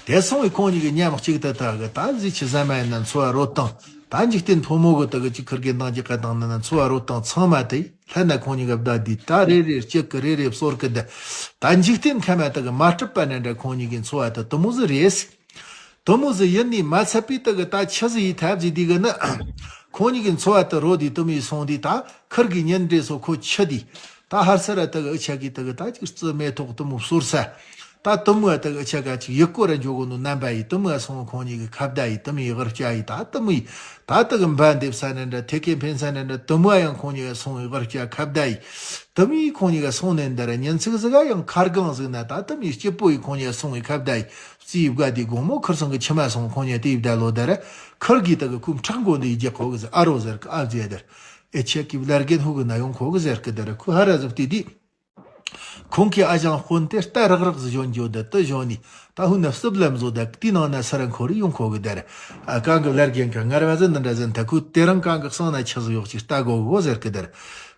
དེ་སོང་བའི་ཁོང་གཉིས་ཀྱི་མཉམ་གཅིག་ཏུ་ད་གི་ད་གཟི་ཆི་ཟ་མ་ཡིན་ན་འཚོ་བ་རོལ་སྟངས། ད་འཇིག་རྟེན་ཕོ་མོ་གི་དུ་གི་ཅིག་ཁིར་གི་འདང་གི་ཀ་དང་ན་ན་འཚོ་བ་རོལ་སྟངས་ཚང་མ་དེ་ལྷན་ན་ཁོང་གཉིས་ཀ་བདའ་དུས་ད་རེ་རེ་སྐྱིད་གི་རེ་རེ་བསོར་གི་འདི། ད་འཇིག་རྟེན་ཁ་མ་དུ་གི་མ་གྲུབ་པ་ན་འདྲ་ཁོང་གཉིས་ཀྱི་འཚོ་བ་དུ་དུ་མོ་ཟི་རེད། དུ་མོ་ཟི་ཡིན་ནི་མ་ཚད་པའི་དུ་གི་ད་ཆི་ཟི་ཡི་ཐབས་ཟི་དུ་གི་ནི། ཁོང་གཉིས་ཀྱི་འཚོ་བ་དུ་རོལ་དུས་དུ་མོ་ཡི་སོང་དུས་ད་ཁིར་གི་ཉིན་རེ་སོ་ཁོ་ཆི་དུས། ད་ཧར་སར་ར་དུ་གི་ཨུ་ཆ་གི་དུ་གི་ད་ཅིག་རྩི་མེ་ཐོག་དུ་མོ་བསོར་ས། ད་དུ་མོ་ཨ་དུ་གི་ཨུ་ཆ་ག་ཅིག་ཡུལ་སྐོར་ར་འཇོག་གོ་ནོ་རྣམ་པ་ཡི་དུ་མོ་ཨ་སོང་ཁོང་གཉིས་ཀྱི་ཁ་བརྡ་ཡི་དུ་མོ་ཡི་དབུ་སྐྱ་ཡི་ད་དུ་མོ་ཡི་ད་དུ་གི་འབའ་འདེབས་ས་ན་འདྲ་ཐེ་ཁེ་འཕེན་ས་ན་འདྲ་དུ་མོ་ཨ་ཡང་ཁོང་གཉིས་ཀ་སོང་ཡི་དབུ་སྐྱ་ཁ་བརྡ་ཡི་དུ་མོ་ཡི་ཁོང་གཉིས་ཀ་སོང་ནས་འདི་ར་ཉིན་ཚིག་ཟིག་ག་ཡང་ཁ་སྒང་ཟིག་ན་ད་དུ་མོ་ཡི་སྐྱིད་པོ་ཡི་ཁོང་གཉིས་ཀ་སོང་ཡི་ཁ་བརྡ་ཡི་རྩིས་བཀའ་དེ་དགོང་མོ་ཁིར་སང་གི་ཆུ་མ་སོང་ཁོང་གཉིས་ཀ་དེ་ཡི་བརྡ་ལོ་དེ་ར་ཁིར་གི་དུ་གི་ཁོའི་ཕྲག་མགོ་འདི་ཡི་རྒྱག་གོ་གི་ཟེར་ཨ་རོ་ཟེར་གི་ཨ་ཟེ་དེར། ཨེ་ཆེ་གི་བླ་རྒན་ཧུ་གི་ན་ཡོང་ཁོ་གི་ཟེར་གི་དེ་ར་ཁོ་ཧ་ར་ཟིག་དེ་དེ། ཁོང་གི་ཨ་ཞང་དཔོན་དེ་རྟ་རག་རག་ཟིག་བཞོན་འགྱོ་དེ་དེ་བཞོན་ནི་ད་ཧུ་ན་སིབ་ལམ་བཟོ་དེ་དེའི་ནང་ན་སི་ར་འཁོར་ཡོང་ཁོ་གི་དེ་ར། ཨ་གང་གི་བླ་རྒན་ག་ངར་བ་ཟི་འདི་འདྲ་ཟིན་ད་ཁོ་དེ་རང་གང་གི་གསང་ན་ཆི་ཟིག་ཡོག་ཅིག་ལྟ་དགོ་གོ་ཟེར་གི་དེ་ར།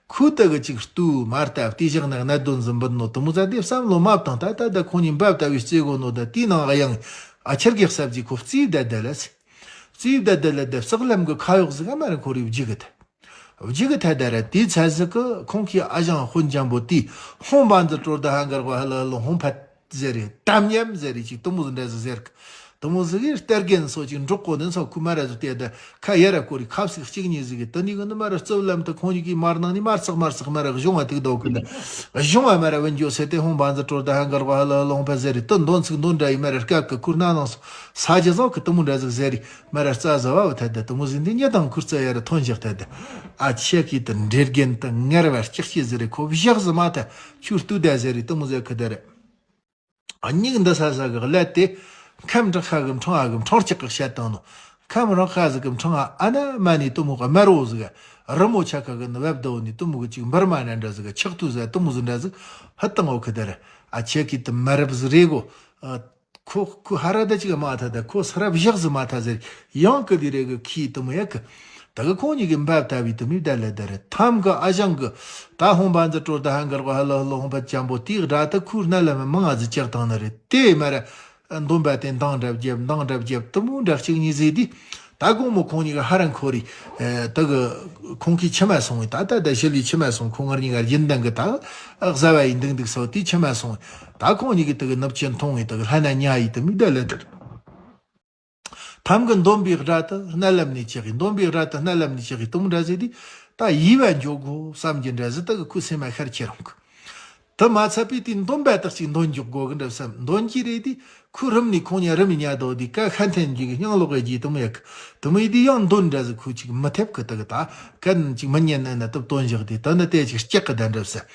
ཁོ་དེ་གི་ཅིག་ལྟོས་མ་ལྟ་དེ་བཞག་ན་གནད་དོན་ཟིན་འབུད་ནོ་དུ་མོ་ཟ་དེ་བསམ་བློ་མ་བཏང་ད་ད་ད་ཁོང་གཉིས་འབབ་ལྟ་བུའི་རྩེ་གོ་ནོ་ད་དེའི་ནང་ཨ་ཡང་ཨ་ཆེར་གེགས་ཟབ་ཅིག་ཁོ་རྩིས་བསྡད་དེ་ལས། རྩིས་བསྡད་དེ་ལས་དེ་སིབ་ལམ་གི་ཁ་གཡོག་ཟིག་ག་མ་ར་འཁོར་ཡོད་རྒྱུ་གི་དེ། བརྗིད་གི་ཐད་དེ་ར་དེའི་ཚད་ཟིག་གི་ཁོང་གིས་ཨ་ཞང་དཔོན་འཇམ་པོ་དེའི་ཧོང་བ་འཛི་དྲོར་ད་ཧང་གར་གོ་ཧ་ལ་ལ་ཧོང་ཕད་ཟེར་རེད་དམ་ཉམས་ཟེར་རེད་ཅིག་དུ་མོ་ཟི་འདྲ་ཟིག་ཟེར་གི། དུ་མོ་ཟི་གིས་སྟེར་རྒན་སོ་ཅིག་འབྲོག་གོ་ནི་སོ་ཁུ་མ་ར་ཟི་དེ་ད་ཁ་ཡ་ར་ཀོ་རི་ཁབ་སིག་གཅིག་གཉིས་ཟིག་གི་དུ་ནི་གི་ནི་མ་ར་རྩིབ་ལམ་དུ་ཁོང་གཉིས་གི་མར་ནང་ནི་མར་ཚག་མར་ཚག་མ་ར་གཞུང་བ་ཐིག་དོ་གི་ནི་གཞུང་བ་མ་ར་བུན་འགྱོ་ཟེར་ཏེ་ཧོང་བ་འཛི་དྲོར་ད་ཧང་གར་གོ་ཧ་ལ་ལ་ཧོང་ཕད་ཟེར་རེད་དུ་འདོན་ཚིག་འདོན་འདྲ་ཡི་མ་ར་སྐབས་གི་ཁུར་ན་ནང་སོ་ས་ཇི་ཟོག་གི་དུ་མོ་འདྲ་ཟིག་ཟེར་རེད། མ་ར་རྩ་ཟ་བ་བ་ཐད་དེ་དུ་མོ་ཟིན་དེ་ཉེ་དང་ཁུར་རྩ་ཡ་ར་ཐོན་བཞག་ཐད་དེ། ཨ་ཆེ་གི་དུ་འདྲེ་རྒན་དུ་ངར་བ་ལྕགས་ཤེ་ཟེར་རེ་ཁོ་བཞག་ཟི་མ་ཐད་ཆུ་སྟུ་ད་ཟེར་རེ་དུ་མོ་ཟེར་ཁི་དེ་རེད། ཨ་སྙིགས་འདི་ས་ས་གི་ཀླད་དེ་ཁམ་བྲག་ཁ་གི་འཕྲང་ཨ་གི་འཕྲང་ལྕགས་གི་བཤད་བཏང་ནོ། ཁམ་རང་ཁ་ཟིག་གི་འཕྲང་ཨ་ཨ་ན་མ་ནི་དུ་མོ་གི་དམར་བོ་ཟིག་རི་མོ་ཆ་ཁ་གི་ནི་བབ་དོ་ནི་དུ་མོ་གི་ཅིག་འབར་མ་ན་འདྲ་ཟིག་ཆག་ཏུ་ཟ་དུ་མོ་ཟིག་འདྲ་ཟིག་ཧ་བཏང་འོ་ཁི་དེ་རེད། ཨ་ཆེ་གི་དུ་མ་རབ་ཟིག་རེ་གོ། ཁོ་ཁོ་ཧ་ར་ད་ཅིག་མ་ཐ་ད་ཁོ་ས་ར་བཞག་ཟི་མ་ཐ་ཟེར། ཡང་ཀི་དི་རེ་གི་ཁི་དུ་མོ་ཡ་ཀི། ད་གི་ཁོང་གཉིས་ཀྱི་འབབ་ལྟ་བུའི་དུ་མི་བདལ་ལ་ད་རེ་ཐམ་གི་ཨ་ཞང་གི་ད་ཧོང་བ་འཛི་དྲོར་ད་ཧང་གར་གོ་ཧ་ལ་ཧ་ལ་ཧོང་བ་ཅམ་པོ་དེའི་སྒྲ་ད་ཁུར་ན་ལ་མི་མང་ང་ཟི་ཅག་བཏང་ནི་རེད་དེ་མ་ར། འདོན་པ་དེ་འདང་འདྲ་བརྒྱབ་འདང་འདྲ་བརྒྱབ་དུ་མོ་འདྲ་གཅིག་གཉིས་ཟེར་དུས། ད་དགོང་མོ་ཁོང་གཉིས་ཀ་ཧ་ར་འཁོར་རེ། ད་གི་ཁོང་གིས་ཆི་མ་སོང་བས་ད་ད་ད་ཞི་ལི་ཆི་མ་སོང་ཁོང་ངར་གཉིས་ཀ་རྒྱུན་ལྡན་གི་ད་ཟ་བ་ཡི་འདུག་འདུག་སོ་དེ་ཆི་མ་སོང་། ད་ཁོང་གཉིས་ཀྱི་ད་གི་ནུབ་ཆེན་མཐོང་བས་ད་གི་ལྷ་ན་ཉ་ཡི་ད་མི་ད་ལ་ད། ཐམ་གི་འདོན་པའི་སྒྲ་ད་སྣ་ལམ་ནས་ཆགས་གི་འདོན་པའི་སྒྲ་ད་སྣ་ལམ་ནས་ཆགས་གི་དུ་མོ་འདྲ་ཟེར་དུས། ད་ཡིད་བ་འཇོག་དགོས་བསམ་གྱི་འདྲ་ཟེར་ད་གི་ཁོའི་སེམས་མ་ཤར་ཁྱེར་རུང་གི། དེ་མ་ཚད་པའི་དེའི་འདོན་པ་དག་ཅིག་འདོན་འཇོག་དགོས་གི་འདྲ་བསམ། འདོན་གྱི་རེད་དེ། ཁོའི་རུམ་ནས་ཁོང་གཉིས་རུམ་ནས་ཉལ་དོ་དེ་ཀ་ཁ་འཐེན་རྒྱུ་གི་སྙིང་ལོག་གི་རྒྱུ་དེ་མོ་ཡག་གི་དེ་མོ་ཡི་དེ་ཡང་འདོན་འདྲ་ཟིག་ཁོ་ཅིག་མི་ཐེབས་གི། དེ་གི་ད་གན་ཅིག་མི་ཉན་ན་ན་དུབ་དོན་བཞག་དེ་དེ་ནི་དེ་ཅིག་སྐྱག་གི་ད་འདྲ་བསམ།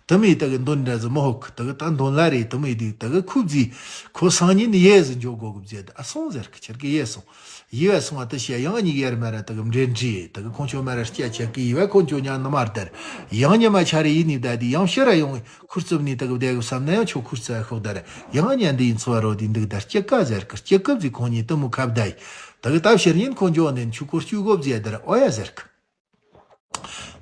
དེ་མོ་ཡི་དེ་གི་འདོན་འདྲ་ཟིག་མི་ཧོག་གི། དེ་གི་ད་འདོན་ལ་རེད། དེ་མོ་ཡི་དེ་དེ་གི་ཁོ་བརྫིས། ཁོ་སང་ཉིན་ཡས་ཟིག་འཇོག་དགོས་གི་བརྫིས། དེ་ཨ་སོང་ཟེར་གི། ཁྱེད་ཀྱི་ཡས་སོང་། ཡས་བ་སོང་བ་དེ་བཤད། ཡང་གཉིས་ཡར་མ་ར་དེ་གི་འབྲེལ་འདྲིས་དེ་གི་ཁོང་ཆོ་མ་ར་སྐྱ་ཆེ་གི་ཡས་བ་ཁོང་ཆོ་ཉང་ནི་མར་དར། ཡང་ཉི་མ་ཆ་རེ་ཡིན་ནི་ད་དེ་ཡང་ཕྱིར་ར་ཡོང་། ཁུར་རྩིབ་ནི་དེ་གི་བསྡད་གི་བསམ་ན་ཡང་ཆོ་ཁུར་རྩིབ་ཤོག་དར། ཡང་ཉན་འདི་ཡིན་ཚོ་བ་རོ་དེ་འདུག་དར་སྐྱི་ཀ་ཟེར་གི། སྐྱི་ཀབ་ཟིག་ཁོང་གཉིས་དེ་མོ་ཁ་བརྡ་ཡི། དེ་གི་ད་ཕྱིར་ཉིན་ཁོ་འཇོག་ནས་ཆུ་ཁོ་སྐྱུ་གོ་བརྫིས་དར་ཨོ་ཡ་ཟེར་གི།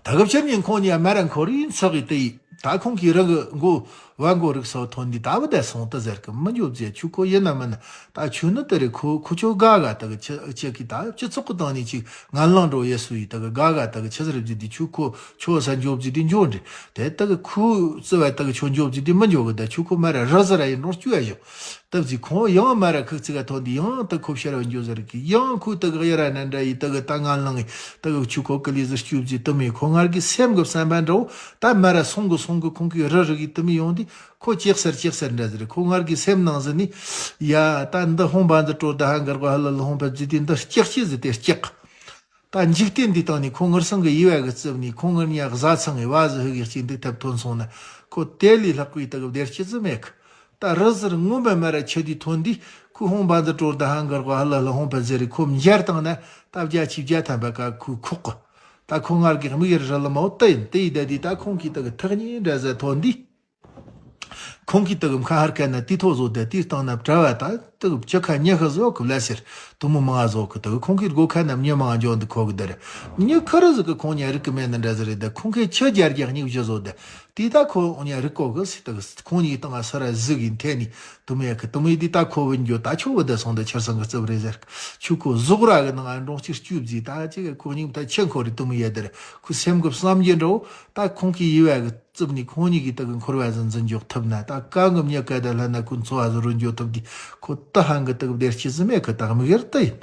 ད་གི་ཕྱིར་ཉིན་ཁོང་གཉིས་མ་ར་འཁོར་ཡིན་ཚག་གི་དེ་ཡི། ད་ཁོང་གིས་རང་གི་མགོ་བ་མགོ་རིག་སོ་ཐོན་འདི་ད་བུ་བསྡད་སོང་དེ་ཟེར་གི། མི་འཇོག་བརྫིས། ཆུ་ཁོ་ཡིན་ན་མིན་ན་ད་ཆུ་ནི་དེ་རེད། ཁོ་ཁོ་ཆོ་དགའ་དགའ་དེ་གི་ཆི་ཆི་གི་ད་སྤྱི་ཚོགས་གི་སྟེང་ནས་ཅིག་ངན་ལང་འགྲོ་ཡས་སུ་ཡི་དེ་གི་དགའ་དགའ་དེ་གི་ཆི་ཟེར་བརྫིས་དེ་ཆུ་ཁོ་ཆོ་ས་འཇོག་བརྫིས་དེ་འཇོག་འདྲི་དེ་དེ་གི་ཁོ་རྩི་བ་དེ་གི་ཆོ་འཇོག་བརྫིས་དེ་མི་འཇོག་གི། ད་ཆུ་ཁོ་མ་ར་རི་ཟི་ར་ཡིན་རུང་སྐྱུ་ཡ་ཞོག་སྟབས་ཀྱིས་ཁོང་ཡང་མ་ར་ཁུག་ཙིག་ག་ཐོན་དུས་ཡང་དེ་ཁོ་ཕྱིར་བ་འགྱོ་ཟེར་གི། ཡང་ཁོས་དེ་གི་གཡུ་ར་ནན་འདྲ་ཡི་དེ་གི་ད་ངན་ལང་ངི་དེ་གི་ཆུ་ཁོ་ཀི་ལི་ཟི་སྐྱུ་བརྫིས་དེ་མོ་ཡི་ཁོ་ངར་གི་སེམས་གི་བསམ་པ་འདྲ་བོ། ད་མ་ར་སོང་གི་སོང་གི་ཁོང་གི་རི་རི་གི་དེ་མོ་ཡོང་དུས་ཁོ་ཅེག་སར་ཅེག་སར་འདྲ་ཟེར། ཁོ་ངར་གི་སེམས་ནང་ཟི་ནི་ཡ་ད་འདི་ཧོང་བ་འདི་དྲོ་ད་ཧ་འགར་གོ་ཧ་ལ་ལ་ཧོང་པ་བརྫིས་དུས་འདི་སྐྱག་ཅི་ཟི་དེ་སྐྱག་ད་འཇིག་རྟེན་འདི་སྟེང་ནས་ཁོ་ངར་སང་གི་ཡི་བ་གི་རྩིབ་ནས་ཁོ་ངར་ཉག་བཟའ་ཚང་གི་བ་ཟི་ཧི་གི་གཅིག་འདུག་ཐབས་ཐོན་སོང་ན་ཁོ་དེ་ལས་ལྷག་པའི་དག་བདེ་སྐྱིད་ཟི་མེད་གི། ད་རི་ཟིར་ངོ་མ་མ་ར་ཆུ་དེ་ཐོན་དུས་ཁོའི་ཧོང་བ་འདི་དྲོར་ད་ཧང་གར་གོ་ཧ་ལ་ལ་ཧོང་པ་ཟེར་རེ་ཁོ་མཇལ་བཏང་ན་ད་བརྒྱ་ཆིག་བརྒྱ་ཐམ་པ་ཀ་ཁོའི་ཁོག་གི། ད་ཁོ་ངར་གི་དམིགས་ཡུལ་རི་ལ་མའོ་ཏི་ཡིན་ཏི་ཡི་ད་དུས་ད་ཁོང་གིས་དག་ཐག་ཉེ་འདྲ་ཟ་ཐོན་དུས། ཁོང་གིས་དག་མཁའ་ཧར་ཁ་ན་དུས་ཐོག་བཟོ་དེ་དུས་སྟེང་ན་བྲལ་བ་ད་དག་བཅུ་ཁ་ཉི་ཁ་བཟོ་གི་ལ་ཟེར། དུ་མོ་མང་བཟོ་གི། དག་ཁོང་གིས་སྒོ་ཁ་ན་མྱི་མང་འཇོག་འདི་ཁོ་གི་དེར་མྱི་ཁ་རི་ཟིག་གི་ཁོང་ཉ་རིག་གི་མེད་ན་འདྲ་ཟེར་རེད། ད་ཁོང་གིས་ཆུ་རྒྱར་རྒྱག་སྙིགས་བཞི་བཟོ་དེ་དུས་ད་ཁོ་ཉ་རིག་གོ་གི་སི་དག་ཁོང་གཉིས་སྟེང་ང་ས་ར་ཟིག་གི་འཐེན་ནི་དུ་མོ་ཡ་གི་དུ་མོ་ཡི་དུས་ད་ཁོ་བུ་འགྱོ་ད་ཆོ་བུ་ད་སོང་ད་ཆར་སང་གི་རྩིབ་རེད་ཟེར། ཆུ་ཁོ་ཟོག་ར་གི་ནང་ང་འབྲོང་གཅིག་སྐྱུ་བརྫིས་ད་ཅི་གི་ཁོ་སྙིང་ད་ཆེ་འཁོར་རེ་དུ་མོ་ཡ་དེར་ཁོའི་སེམས་གི་བསམ་རྒྱུ་འདྲ་བོ། ད་ཁོང་གི་ཡི་བ་གི་རྩིབ་ནས་ཁོང་གཉིས་ཀྱི་དག་གི་འཁོར་བ་ཟིན་ཟིན་འཇོག་ཐུབ་ན་ད་གང་གི་མྱི་སྐད་ད་ལྷ་ན་ཁོའི་འཚོ་བ་ཟིན་རུ་འཇོག་ཐུབ་དུས་ཁོ་ད་ཧང་གི་དག་བདེ་སྐྱིད་ཟིན་མེད་གི། ད་དམིགས་ཡུལ་དེ་ཡིན།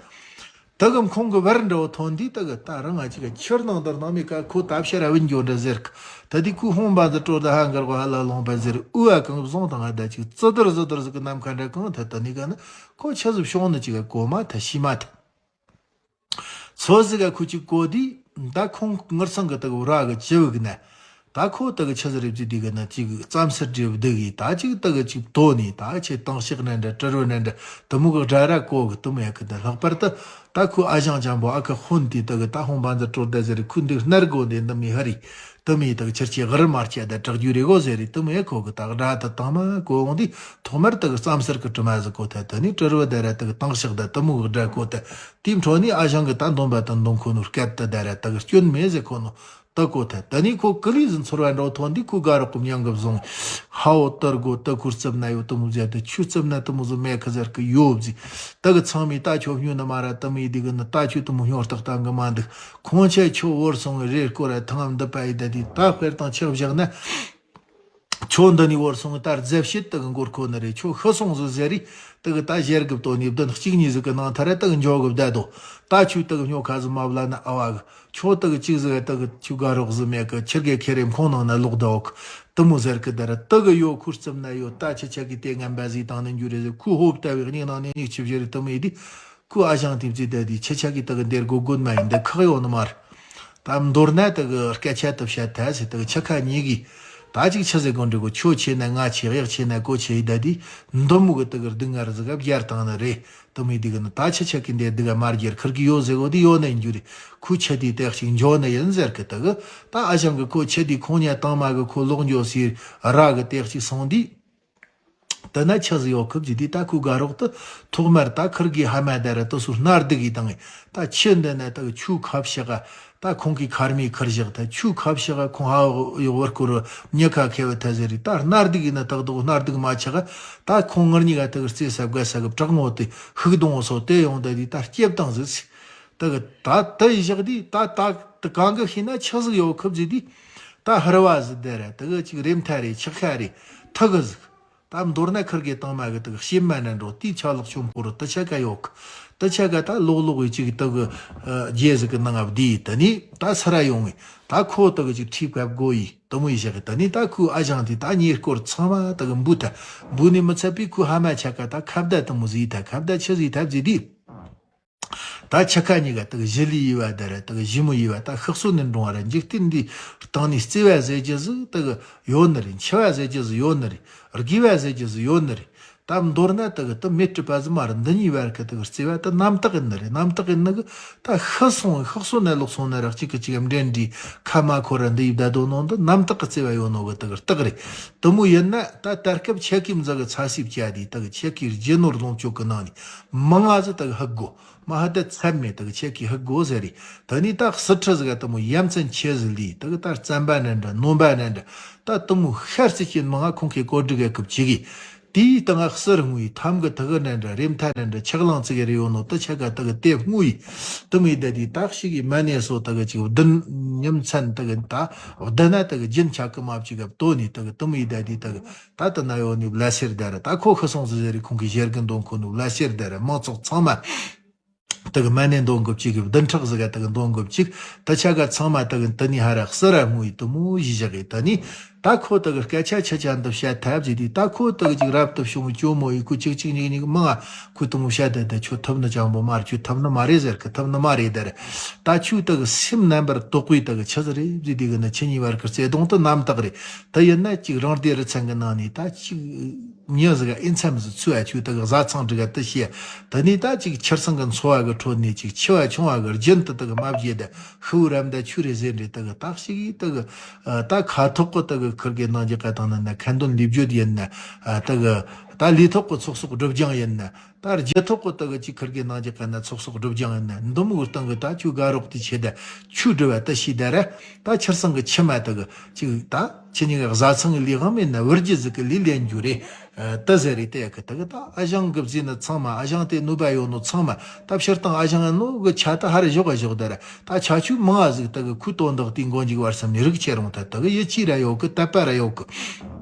ད་གི་ཁོང་གི་བར་འདྲ་བོ་ཐོན་དུས་ད་གི་ད་རང་ང་ཅིག་གི་ཆུར་ནང་དུ་སྣང་མེད་ཀ་ཁོ་ད་ཕྱིར་ར་བུད་འགྱོ་འདྲ་ཟེར་གི། ད་དུས་ཁོའི་ཧོང་བ་འདི་དྲོ་ད་ཧ་འགར་གོ་ཧ་ལ་ལོང་པ་ཟེར། དབུ་བ་གང་བཟུང་དང་ང་ད་ཅིག་ཙི་དར་ཙི་དར་ཟིག་གི་ནམ་མཁའ་འདྲ་གང་ཐད་ད་ནི་ག་ན་ཁོ་ཆ་ཟིག་ཤོང་ནི་ཅིག་ག་གོ་མ་ཐད་ཤི་མ་ཐད། ཚོ་ཟིག་ག་ཁུ་ཅིག་གོ་དུས་ད་ཁོང་ངར་སང་གི་ད་གི་ར་གི་ཅི་བུ་གི་ན། ད་ཁོ་ད་གི་ཆི་ཟིག་རེད་ཅི་དུས་གི་ན་ཅིག་རྩམ་སེར་འདྲེ་བུ་དུ་གི་ད་ཅིག་ད་གི་ཅིག་དོ་ནི་ད་ཆེ་དང་ཤག་ན་འདྲ་དྲི་རོ་ན་འདྲ་དུ་མོ་གི་སྒྲ་ར་གོ་གི་དུ་མོ་ཡ་གི་ད་ལྷག་པར་དུ་ད་ཁོ་ཨ་ཞང་ཅང་པོ་ཨ་ཁ་ཧོན་དུས་ད་གི་ད་ཧོང་བ་འདི་དྲོ་ད་ཟེར་ཁུ་འདི་སྣར་གོ་འདི་འདི་མི་ཧ་རི་དུ་མི་ད་གི་ཆར་ཆེ་གི་རི་མར་ཆ་ད་དྲག་རྒྱུ་རེ་གོ་ཟེར་རི་དུ་མོ་ཡ་གོ་གི་ད་སྒྲ་ད་དང་མ་གོ་འོང་དུས་ཐོག་མར་ད་གི་རྩམ་སེར་གི་དྲི་མ་ཟིག་གོ་ད་ད་ནི་དྲི་རོ་ད་ར་ད་གི་དང་ཤག་ད་དུ་མོ་གི་སྒྲ་གོ་ད། དེའི་འཕྲོ་ནས་ཨ་ཞང་གི་ད་འདོན་པ་དང་འདོན་ཁོ་ནོ་སྐད་དུ་ད་ར་ད་གི་སྐྱོན་མེད་ཟེར་ཁོ་ནོ་ད་གོ་ཐལ། ད་ནི་ཁོ་ཀི་ལི་ཟིན་ཚོར་བ་འདྲ་བོ་ཐོན་དུས་ཁོའི་དགའ་རོགས་ཀྱི་མྱང་གི་བཟུང་། ཧའོ་ཏར་གོ་ད་ཁུར་རྩིབ་ན་ཡོད་དུ་མོ་ཟེར་དུ་ཆུ་རྩིབ་ན་དུ་མོ་ཟིག་མེད་ཁི་ཟེར་གི་ཡོད་ཟིག་ད་གི་ཚང་མས་ད་ཁྱོད་སྨྱོ་ནི་མ་ར་དུ་མོ་ཡི་དུས་གི་ནི་ད་ཁྱོད་དུ་མོ་སྨྱོ་རྟགས་བཏང་གི་མ་འདུག་ཁོང་ཆ་ཁྱོད་བོར་སོང་བའི་རེ་སྐོར་ར་ཐང་འདི་པ་ཡི་ད་དུས་ད་དཔེར་དང་ཆགས་བཞག་ན། ཁྱོད་འདི་ནས་བོར་སོང་ད་རྫབ་བྱེད་དག་མགོར་ཁོ་ནི་རེད། ཁྱོད་ཤི་སོང་ཟིག་ཟེར་རེད། དག་ད་ཞལ་གི་བཏོན་ནས་བདུན་གཅིག་གཉིས་ཟིག་གི་ནང་ཐར་ར་དག་འཇོག་གི་བསྡད་དོ། ད་ཁྱོད་དག་སྨྱོ་ཁ་ཟིག་མ་བླ་ན་ཨ་བ་གི། ཁྱོད་དག་གཅིག་ཟིག་དག་ཁྱོད་དགའ་རོགས་ཟིག་མེད་གི། ཁྱི་རྒན་ཁེ་རེམ་ཁོང་ནང་ན་ལོག་བསྡད་འོག་དུ་མོ་ཟེར་གི་ད་ར་དག་ཡོད་ཁུར་རྩིབ་ན་ཡོད། ད་ཁྱི་ཆ་གི་དེ་ངན་པ་ཟིག་བཏང་ནི་འགྱུར་རེད་ཟེར། ཁོའི་ཧོབ་ལྟ་བའི་སྙིང་ནང་ནས་མྱིག་ཆུ་བཞུར་རེ་དུ་མོ་ཡི་དུས། ཁོ་ཨ་ཞང་དེ་བརྩིས་ཏེ་དེ་ཁྱི་ཆ་གི་དག་འདིར་དགོས་དགོས་མ་ཡིན་འདི་ཁག་ཡོད་ནི་མ་རེད། ད་མདོར་ན་དག་སྐད་ཆ་དུ་བཤད་ཐལ་ཟེར། དག་ཁྱི་ཁ་གཉིས་གིས་ད་ཅིག་ཆི་ཟེར་དགོས་འདྲི་གོ། ཁྱོད་ཆེ་ན་ང་ཆེ། གཡག་ཆེ་ན་ཀོ་ཆེ་ཡི་ད་དེ་འདི་མོ་གི་དག་སྡུག་བསྔལ་ཟིག་ག་བརྒྱར་བཏང་ནི་རེད། དུ་མོ་ཡི་དུས་གི་ནི་ད་ཁྱི་ཆ་གི་འདི་སྡུག་ག་མ་བརྒྱར་ཁུར་གི་ཡོད་ཟེར་གོ་དེ་ཡོད་ནི་འགྱུར་རེད། ཁོའི་ཆ་དེ་དེ་ཞིག་འཇོག་ནི་ཡིན་ཟེར་གི། དག་ད་ཨ་ཞང་གི་ཁོ་ཆ་དེ་ཁོང་ཉ་དང་མ་གི་ཁོ་ལོག་འཇོག་སའི་ར་གི་དེ་ཞིག་སོང་དུས། དེ་ན་ཆི་ཟིག་ཡོད་ཁུབ་ཀྱི་དུས་ད་ཁོའི་དགའ་རོགས་དུ་ཐོག་མར་ད་ཁུར་གི་ཧ་མ་ད་ར་དུ་སུ་སྣར་སྡུག་གི་དང་ད་ཆི་འདི་ན་ད་ཆུ་ཁ་བཤག་ག་ད་ཁོང་གི་ཁར་མི་ཁུར་བཞག་ད་ཆུ་ཁ་བཤག་ག་ཁོང་ཧ་ཡོག་བར་སྐོར་མྱི་ཁ་ཁེ་བ་ཐ་ཟེར་རི་ད་སྣར་སྡུག་གི་ན་ད་དུ་སྣར་སྡུག་མ་ཆག་ག་ད་ཁོང་ངར་གཉིས་ཀ་ད་རྩེ་ས་བག་ས་གི་བྲག་ངོ་དེ་ཧུག་གདོང་སོ་དེ་ཡོང་ད་དུས་ད་སྐྱེབ་དང་ཟིག་ད་གི་ད་དེ་བཞག་དུས་ད་ད་གང་གི་ཤེས་ན་ཆི་ཟིག་ཡོད་ཁུབ་ཀྱི་དུས་ད་ཧར་བ་ཟིག་དེ་ར་ད་གི་ཅིག་རེམ་ཐ་རེ་ཆག་ཤ་རེ་ཐུག་གི་ཟིག་ད་མདོར་ན་ཁུར་གི་དང་མ་གི་དག་ཤེས་མ་ན་འགྲོ་དེའི་ཆ་ལག་ཆོམ་ཕོར་དུ་ཆ་ཀ་ཡོད་གི། ད་ཆ་ག་ད་ལོག་ལོག་གི་ཅིག་དག་རྒྱལ་ཟིག་གི་ནང་ང་བསྡད་ཡི། ད་ནི་ད་སི་ར་ཡོང་ངི་ད་ཁོ་དག་ཅིག་ཁྲིད་བཀབ་དགོ་ཡི་དུ་མོ་ཡི་བཞག་གི། ད་ནི་ད་ཁོའི་ཨ་ཞང་དེ་ད་ཉེ་སྐོར་ཚང་མ་དག་འབུད་ཐལ། འབུད་ནི་མི་ཚད་པའི་ཁོའི་ཕ་མ་ཆ་ག་ད་ཁ་བརྡ་དུ་མོ་ཟིག་ཐལ། ཁ་བརྡ་ཆི་ཟིག་ཐལ་ཟེར་དུས། ད་ཆ་ཁ་གཉིས་ཀ་དག་ཞི་ལི་ཡི་བ་ད་ར་དག་ཞི་མོ་ཡི་བ་ད་ཤག་སོ་ནས་འགྲོ་བ་ར། འཇིག་རྟེན་འདི་སྟེང་ནས་བརྩེ་བ་ཟེར་རྒྱུ་ཟིག་དག་ཡོད་ནི་རེད། འཆི་བ་ཟེར་རྒྱུ་ཟིག་ཡོད་ནི་རེད། དགེ་བ་ཟེར་རྒྱུ་ཟིག་ཡོད་ནི་རེད། ད་མདོར་ན་དག་དུ་མེ་སྲིད་པ་ཟིག་མ་རེད། འདི་གཉིས་བར་གི་དག་བརྩེ་བ་དེ་རྣམ་དག་ཡིན་ནི་རེད། རྣམ་དག་ཡིན་ནི་གི་ད་ཤི་སོང་ཤག་སོ་ནས་ལོག་སོང་ན་ར་གཅིག་གི་གཅིག་འབྲེལ་འདྲིས་ཁ་མ་འཁོར་ར་འདི་ཡི་བསྡད་དོ་ནོ་འདི་རྣམ་དག་གི་བརྩེ་བ་ཡོད་ནོ་གི་དག་རྟགས་རེད། དུ་མོ་ཡིན་ན་ད་ད་སྐབས་ཁྱེད་ཀྱི་མཛའ་གི་ཚ་སིབ་བྱ་དེ་དག་ཁྱེད་ཀྱི་རྒྱུ་ནོར་ལོངས་སྤྱོད་གི་ནང་ནས་མང་ང་ཟིག་དག་ཧ་གོ། མ་ཧ་ད་ཚད་མེད་དག་ཁྱེད་ཀྱིས་ཧ་གོ་ཟེར་རེད། ད་ནི་ད་སི་ཁྲི་ཟིག་ག་དུ་མོ་ཡ་མཚན་ཆེ་ཟིག་ལི་དག་ད་རྩམ་པ་ནན་འདྲ་ནོམ་པ་ནན་འདྲ་ད་དུ་མོ་ཤར་ཙི་ཅན་མང་ང་ཁོང་གི་གོ་སྒྲིག་ག་སྐབས་ཅིག་གི། དེའི་སྟེང་ང་གསེར་དངུལ་ཐམ་གི་དག་ནན་འདྲ་རེམ་ཐ་ནན་འདྲ་ཆག་ལང་ཙི་གི་རེ་ཡོད་ནོ་ད་ཆ་ག་དག་དེ་དངུལ་ཡི་དུ་མོ་ཡི་ད་དེ་ད་ཞིག་གི་མ་ནས་སོ་དག་ཅིག་བདུན་ཉིན་མཚན་དག་ད་བདུན་ན་དག་རྒྱུན་ཆག་གི་མ་བཅུག་ག་དོ་ནི་དག་དུ་མོ་ཡི་ད་དེ་དག་ད་ད་ན་ཡོད་ནི་བླ་སེར་ད་ར། ད་ཁོ་ཤི་སོང་ཟིག་ཟེར་རེ་ཁོང་གི་ཞལ་གི་འདོན་ཁོ་ནི་བླ་སེར་ད་ར་མང་ཚོགས་ཚང་མ། དག་མ་ནས་འདོན་གི་བཅུག་གི། བདུན་ཕྲག་ཟིག་ག་དག་འདོན་གི་བཅུག་ད་ཆ་ག་ཚང་མ་དག་དུ་ནི་ཧ་ར་གསི་ར་དངུལ་ཡི་དུ་མོ་ཡི་བཞག་གི། ད་ནི་ད་ཁོ་དག་སྐད་ཆ་ཆ་ཆ་འདི་བཤད་ཐབས་ཟིག་དེ་ད་ཁོ་དག་ཅིག་རབ་ཏུ་བྱུང་བའི་ཇོ་མོ་ཡི་ཁུ་ཅིག་ཅིག་ཉིག་ཉིག་མང་ང་ཁུ་དུ་མོ་བཤད་དེ་ད་ཁྱོད་ཐུབ་ནི་ཅང་པོ་མ་རེད། ཁྱོད་ཐུབ་ནི་མ་རེད་ཟེར་གི། ཐུབ་ནི་མ་རེད་ད་ར། ད་ཁྱོད་དག་སེམས་རྣམ་པར་དག་པའི་དག་ཆི་ཟིག་རེད་ཟིག་དེ་གི་ནི་ཁྱེད་གཉིས་བར་གི་བརྩེ་དུང་དུ་རྣམ་དག་རེད། ད་ཡིན་ན་ཅིག་རང་སྡེ་རུ་ཚན་གི་ནང་ནས་ད་ཅིག་མྱི་ཟིག་ཨེ་མཚམས་ཟིག་ཚུད་ཨ། ཁྱོད་དག་བཟའ་ཚང་འགྲིག་ག་དུ་བཤད། ད་ནི་ད་ཅིག་ཁྱེར་སང་གི་འཚོ་བ་གི་ཁྲོད་ནས་ཅིག་ཆེ་བ་ཆུང་བ་གི་རྒྱུན་དུ་དག་མ་བརྗེད་ད་ཤི་བོ་རམ་ད་ཆུ་རེ་ཟེར་འདྲེ་དག་ད་ཞིག་དག་ད་ཁ་ཐོག་གི་དག་ཁུར་གི་ནང་གི་ཀ་དང་ན་ན་ཁ་འདོན་ལེབ་བརྗོད་ཡིན་ན་དག་ད་ལུས་ཐོག་གི་ཚོགས་གསོག་སྒྲུབ་སྦྱང་ཡིན་ན། ད་རྒྱུ་ཐོག་གི་དག་ཅིག་ཁུར་གི་ནང་གི་ཀ་ན་ཚོགས་གསོག་སྒྲུབ་སྦྱང་ཡིན་ན་འདི་མོ་གི་སྟེང་གི་ད་ཁྱོད་དགའ་རོགས་དེ་ཆེ་ད་ཆུ་སྒྲུབ་བ་ད་ཤི་ད་ར། ད་ཁྱེར་སང་གི་ཕྱི་མ་དག་ཅིག་ད་ཁྱེད་གཉིས་ཀ་བཟའ་ཚང་གི་ལས་དབང་མེད་ན་བུ་རྒྱུད་ཟིག་གི་ལས་ལེན་རྒྱུ་རེད། ད་ཟེར་རེད་དེ་གི་དག་ད་ཨ་ཞང་གི་བཟས་ནི་ཚང་མ་ཨ་ཞང་དེ་ནུས་པ་ཡོད་ནོ་ཚང་མ་ད་ཕྱིར་བཏང་ཨ་ཞང་ཡིན་ནོ་གི་ཆ་ད་ཧ་ར་ཞོག་ག་ཞོག་ད་ར། ད་ཆ་ཆུ་མང་ང་ཟིག་དག་ཁུ་དོན་དག་དེ་མགོ་མཇུག་བར་གསུམ་ནས་རིག་ཆེ་རུང་ད་དག་ཡིད་ཆེས་ར་ཡོད་གི། དད་པ་ར་ཡོད་གི།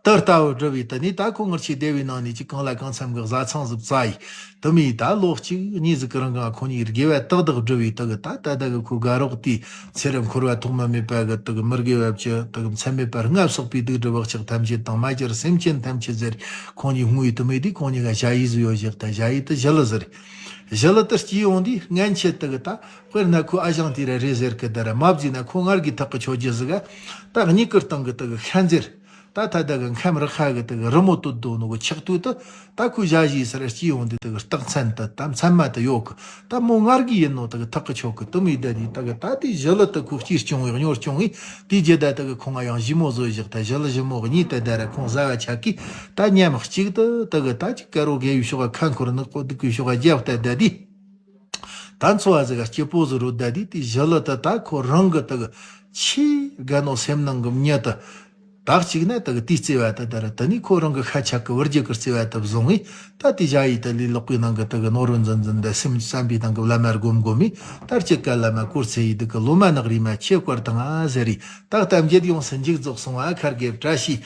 ད་ལྟ་བུ་འགྲུབ་བའི་དུ་ནི་ད་ཁོ་ངར་ཆེ་སྡེ་བའི་ནང་ནས་ཅིག་གང་ལ་གང་འཚམ་གི་བཟའ་ཚང་ཟིག་བཙའ་ཡི། དུ་མི་ད་ལོ་གཅིག་གཉིས་ཟིག་གི་རིང་ག་ཁོ་གཉིས་དགེ་བ་ཏག་ཏག་བསྒྲུབས་ཡི། དུ་གི་ད་ད་ད་གི་ཁོ་དགའ་རོགས་དེ་ཚེ་རབས་འཁོར་བ་ཐོག་མ་མེད་པ་གི་དུ་གི་མི་དགེ་བ་བཅུ་དུ་གི་མཚམས་མེད་པ་ལྔ་བསགས་པའི་སྡིག་སྒྲིབ་བག་ཆགས་ཐམས་ཅད་དང་མ་གྱུར་སེམས་ཅན་ཐམས་ཅད་ཟེར། ཁོ་གཉིས་བསྔོས་ཡི། དུ་མི་དེ་ཁོ་གཉིས་ཀ་ཞ་ཡི་ཟིག་ཡོད་བཞག་ད་ཞ་ཡི་དུ་ཞི་ལི་ཟེར། ཞི་ལི་དུ་སྐྱེས་ཡོང་དུས་སྔན་ཆད་དུ་གི་ད་དཔེར་ན་ཁོ་ཨ་ཞང་དེ་ར་རེད་ཟེར་གི། ད་ར་མ་བཟས་ན་ཁོ་ངར་གི་ཐག་གི་ཆོད་རྒྱུ་ཟིག་ག་ད་གཉིས་ཀི་སྟེང་གི་དུ་གི་ཤན་ཟེར། ད་ད་ད་གི་ཁམས་རི་ཁ་གི་དེ་གི་རི་མོ་བཏོད་དོ་ནོ་གི་ཆགས་དུས་དུ་ད་ཁོའི་ཞ་ཡི་སར་སྐྱེས་ཡོང་དུས་དེ་གི་རྟགས་མཚན་དུ་ད་མཚན་མ་དུ་ཡོད་གི། ད་མོ་ངར་གི་ཡིན་ནོ་དེ་གི་ཐག་གི་ཆོད་གི། དུ་མི་ད་དེ་ད་གི་ད་དེ་ཞི་ལི་དུ་ཁོ་སྐྱིད་སྐྱོང་བའི་གཉོར་སྐྱོང་བའི་དེ་རྗེས་ད་དེ་གི་ཁོང་ང་ཡང་ཞི་མོ་བཟོ་བཞག་ད་ཞི་ལི་ཞི་མོ་གཉིས་དེ་ད་ར་ཁོང་བཟའ་བ་ཆགས་གི། ད་མཉམ་གཅིག་ཏུ་དེ་གི་ད་ཅིག་དཀར་རོ་རྒས་ཡུལ་ཕྱོགས་ཁ་འཁོར་ནག་པོ་སྡུག་གི་ཕྱོགས་རྒྱབ་ད་ད་དེ། ད་འཚོ་བ་ཟིག་ག་སྐྱིད་པོ་ཟིག་རོལ་ད་དེ་དེ་ཞི་ལི་དུ་ད་ཁོ་རང་གི་དེ་གི་ཆེས་དགའ་ནོ་སེམས་ནང་གི་མྱི་དུ། ད་གཅིག་ན་དེ་གི་དེའི་བརྩེ་བ་དེ་དེ་ར་དེ་ནི་ཁོ་རང་གི་ཤ་ཆག་གི་བུ་རྒྱུད་ཀྱི་བརྩེ་བ་དེ་བཟུང་ངས་ད་དེ་ཞ་ཡི་དེ་ལས་ལོག་པའི་ནང་གི་དེ་གི་ནོར་བུ་འཛིན་འཛིན་དེ་སེམས་བསམ་པའི་ནང་གི་བླ་མ་སྒོམ་སྒོམ་མི་ད་སྐྱིད་ཀ་བླ་མ་སྐོར་ཚེ་ཡི་དེ་གི་ལོ་མ་ནག་རི་མ་ཆེ་བཀར་དང་ཨ་ཟེར་རི། ད་གཏམ་རྒྱུད་ཡོངས་སུ་མཇུག་རྫོགས་སོང་ཨ། ཁར་གེབ་བཀྲ་ཤིས།